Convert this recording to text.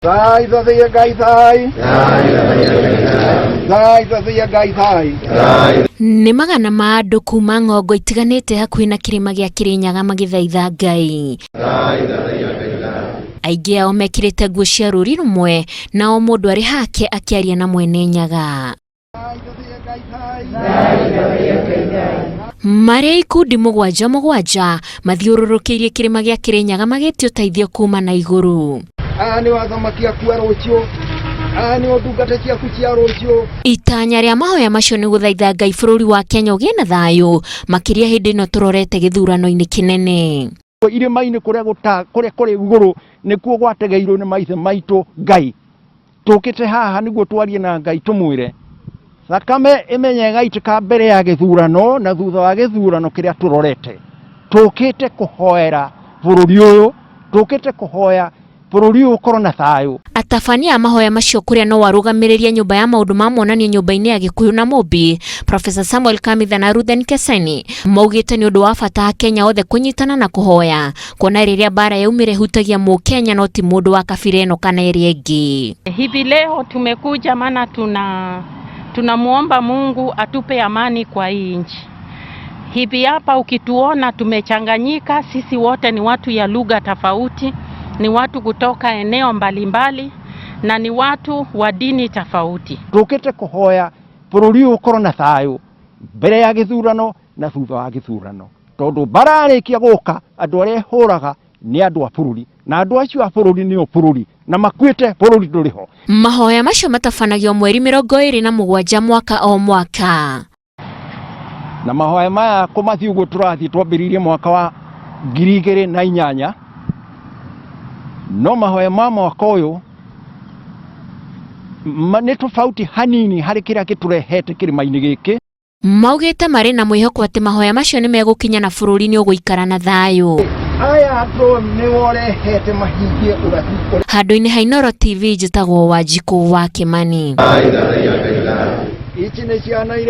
Thai thathaiya Ngai thai. Thai thathaiya Ngai thai. Nĩ magana ma andũ kuma ng'ongo itiganĩte hakuhĩ na kĩrĩma gĩa Kĩrĩnyaga magĩthaitha Ngai. Aingĩ ao mekĩrĩte nguo cia rũri rũmwe na o mũndũ arĩ hake akĩaria na mwene Nyaga. Marĩ ikundi mũgwanja mũgwanja mathiũrũrũkĩirie kĩrĩma gĩa Kĩrĩnyaga magĩtia ũteithio kuma na igũrũ. Aya nĩo athamaki aku a rũciũ. Aya nĩo ndungata ciaku cia rũciũ. Itanya rĩa mahoya macio nĩ gũthaitha Ngai bũrũri wa Kenya ũgĩe na thayũ makĩria hĩndĩ ĩno tũrorete gĩthurano-inĩ kĩnene. Irĩma-inĩ kũrĩa gũta kũrĩa kũrĩ igũrũ nĩkuo gwategeirwo nĩ maithe maitũ Ngai. Tũkĩte haha nĩguo twarie na Ngai tũmwĩre thakame ĩmenye ĩgaitĩka mbere ya gĩthurano na thutha wa gĩthurano kĩrĩa tũrorete. Tũkĩte kũhoera bũrũri ũyũ, tũkĩte kũhoya bũrũri ũyũ ũkorwo na thayũ. Atabania a mahoya macio kũrĩa no arũgamĩrĩrie nyũmba ya maũndũ ma monanio nyũmba-inĩ ya Gĩkũyũ na Mũmbi, Professor Samuel Kamitha na Ruthen Keseni, maugĩte nĩ ũndũ wa bata Akenya othe kũnyitana na kũhoya, kuona rĩrĩa mbara yaumĩra ĩhutagia Mũkenya no ti mũndũ wa kabira ĩno kana ĩrĩa ĩngĩ. Hivi leo tumekuja maana tunamuomba Mungu atupe amani kwa hii nchi. Hivi hapa ukituona tumechanganyika, sisi wote ni watu ya lugha tofauti, ni watu kutoka eneo mbalimbali na ni watu wa dini tofauti. Tũkĩte kũhoya bũrũri ũyũ ũkorwo na thayũ mbere ya gĩthurano na thutha wa gĩthurano, tondũ mbara yarĩkia gũka andũ arĩa ĩhũraga nĩ andũ a bũrũri, na andũ acio a bũrũri nĩo bũrũri, na makuĩte bũrũri ndũrĩ ho. Mahoya macio matabanagio mweri 27 mwaka o mwaka. Na mahoya maya kũmathiĩ ũguo tũrathiĩ twambĩrĩirie mwaka wa 2008, no mahoya ma mwaka ũyũ nĩ tofauti hanini harĩ kĩrĩa gĩtũrehete kĩrĩma-inĩ gĩkĩ. Maugĩte marĩ na mwĩhoko atĩ mahoya macio nĩ megũkinya na bũrũri nĩ ũgũikara na thayũ. Aya andũ nĩo ũrehete mahingie ũrathi ũrĩa. Handũ-inĩ ha Inooro TV njĩtagwo Wanjikũ wa Kĩmani. Ici nĩ ciana iria